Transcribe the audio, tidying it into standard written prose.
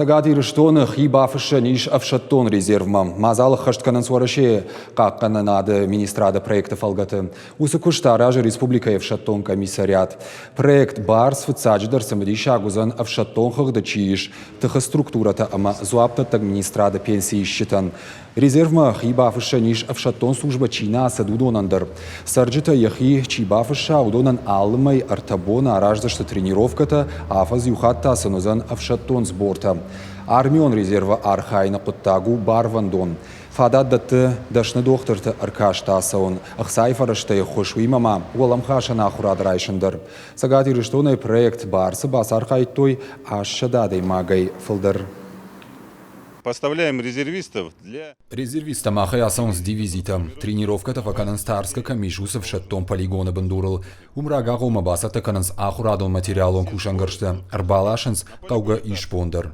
Цӕгат Ирыстоны хи бафыссӕн ис ӕфсӕддон резервмӕ. Мадзал ӕххӕст кӕнынц Уӕрӕсейы хъахъхъӕнынады министрады проекты фӕлгӕты. Уыцы куыст аразы республикӕйы ӕфсӕддон комиссариат. Проект бӕрц фыццаджыдӕр цымыдисаг уыдзӕн ӕфсӕддон хыгъды чи ис, тыхы структурӕтӕ ӕмӕ дзуапдӕттӕг министрады пенсиисджытӕн. Резервмӕ хи бафыссӕн ис, ӕфсӕддон службӕ чи нӕ ацыд, уыдонӕн дӕр. Цӕрджытӕ йӕхи чи бафысса, уыдонӕн алы мӕй ӕртӕ боны араздзысты тренировкӕтӕ, афӕдз иу хатт та сын уыдзӕн ӕфсӕддон сбортӕ. Армион резервы архайыны хъуыддаг у барвӕндон. Фадат дӕтты дӕсны дохтырты ӕркаст ацӕуын, ӕхцайы фӕрӕзтӕй ӕххуыс, уыимӕ ма уӕлӕмхасӕн ахуырад райсын дӕр. Цӕгат Ирыстонӕй проект Барсы бацархайдтой 800 адӕймагӕй фылдӕр. Поставляем резервистов для... Резервисттӕ махӕй ацӕуынц дивизитӕм. Тренировкӕтӕ фӕкӕнынц Тарскы кӕм ис, уыцы ӕфсӕддон полигоны бындурыл. Уым рагагъоммӕ бацӕттӕ кӕнынц ахуырадон материалон кусӕнгӕрзтӕ, ӕрбаласынц хъӕугӕ исбон дӕр.